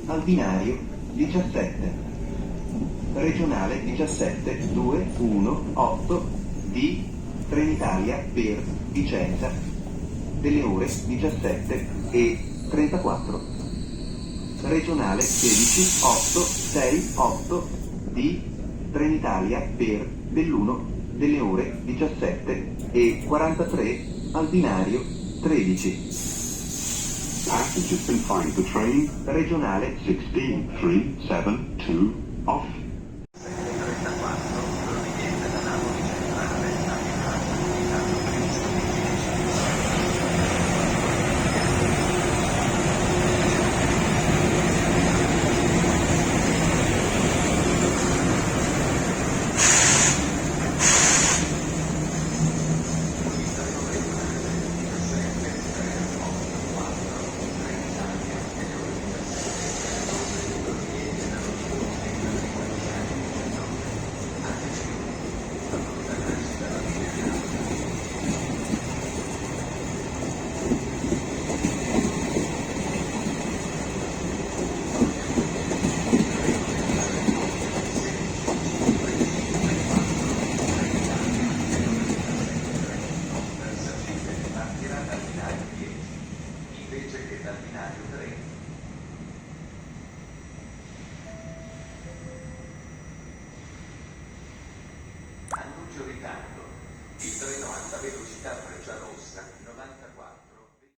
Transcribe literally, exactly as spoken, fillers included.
Al binario diciassette. Regionale diciassette due uno otto D, Trenitalia per Vicenza, delle ore diciassette e trentaquattro. Regionale sedici otto sei otto D, Trenitalia per Belluno, delle ore diciassette e quarantatré, al binario tredici. Passengers can find the train. Regionale sixteen three seven two off. Invece che dal binario tre. Annuncio ritardo. Il treno alta velocità Frecciarossa